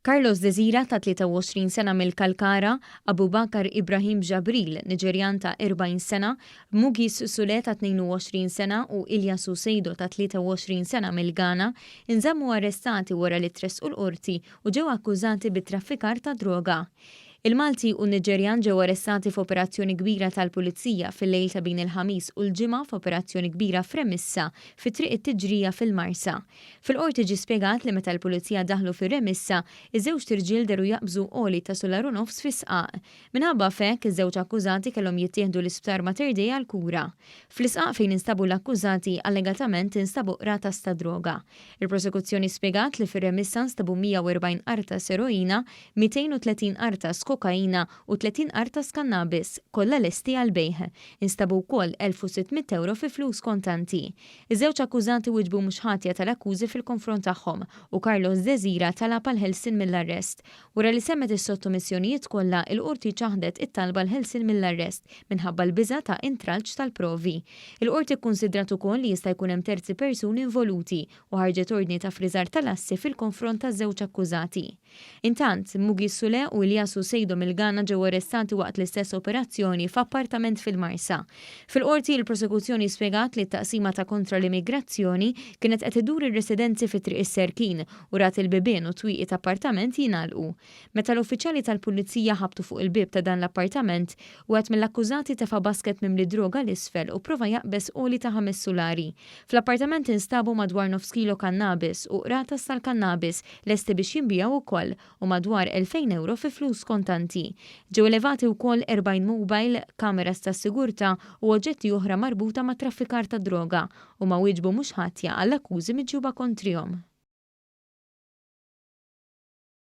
Carlos Desira ta' 23 sena mill-Kalkara, Abubakar Ibrahim Jabril, Niġerjan ta' 40 sena, Mugis Sule ta' 22 sena u Ilyasu Seido ta' 23 sena mill-Ghana, inżammu arrestati wara li tressqu l-Qorti u ġew akkużati bi traffikar ta' droga. Il-Malti u n-Niġerjan ġew arrestati f'operazzjoni kbira tal-Pulizija fil-lejl ta' bejn il-Ħamis u l-Ġimgħa f'operazzjoni kbira f'remissa fi Triq it-Tiġrija fil-Marsa. Fil-Qorti ġie spjegat li meta l-Pulizija daħlu fir-remissa, iż-żewġt irġiel dehru jaqbżu għoli ta' sular u nofs fi sqaq. Minħabba f'hekk, iż-żewġ akkużati kellhom jittieħdu l-Isptar Mater Dei għall-kura. Fl-isqaq fejn instabu l-akkużati allegatament instabu qratas ta' droga. Il-Prosekuzzjoni spjegat li fir-remissa nstabu 140 qartas eroina, 230 qartas kokaina u 30 qartas kannabis, kollha lesti għall-bejgħ. Instabu wkoll 1,600 ewro fi flus kontanti. Iż-żewġ akkużati wieġbu mhux ħatja tal-akkużi fil-konfront tagħhom u Carlos Desira talab għall-ħelsien mill-arrest. Wara li semgħet is-sottomissjonijiet kollha, il-Qorti ċaħdet it-talba għall-ħelsien mill-arrest minħabba l-biża' ta' intralċ tal-provi. Il-Qorti kkunsidrat ukoll li jista' jkun hemm terzi persuni involuti u ħarġet ordni ta' friżar tal-assi fil-konfront taż-żewġ akkużati. Intant, Mugi Sule u Ilyasu Seido mill-Ghana ġew arrestati waqt l-istess operazzjoni f'appartament fil-Marsa. Fil-Qorti, il-Prosekuzzjoni spjegat li t-Taqsima ta' Kontra l-Immigrazzjoni kienet qed iddur ir-residenzi fi Triq is-Serkin u rat il-bibien u t-twieqi ta' appartament jingħalqu. Meta l-uffiċjali tal-Pulizija ħabtu fuq il-bieb ta' dan l-appartament, wieħed mill-akkużati tefa' basket mimli droga 'l isfel u pprova jaqbeż għoli ta' ħames sulari. Fl-appartament instabu madwar nofs kilo kannabis u qratas tal-kannabis lesti biex jinbiegħu wkoll u madwar 2,000 ewro fi flus kontanti. Ġew elevati wkoll 40 mobile, kameras tas-sigurtà u oġġetti oħra marbuta mat-traffikar tad-droga. Huma wieġbu mhux ħatja għall-akkużi miġjuba kontrihom.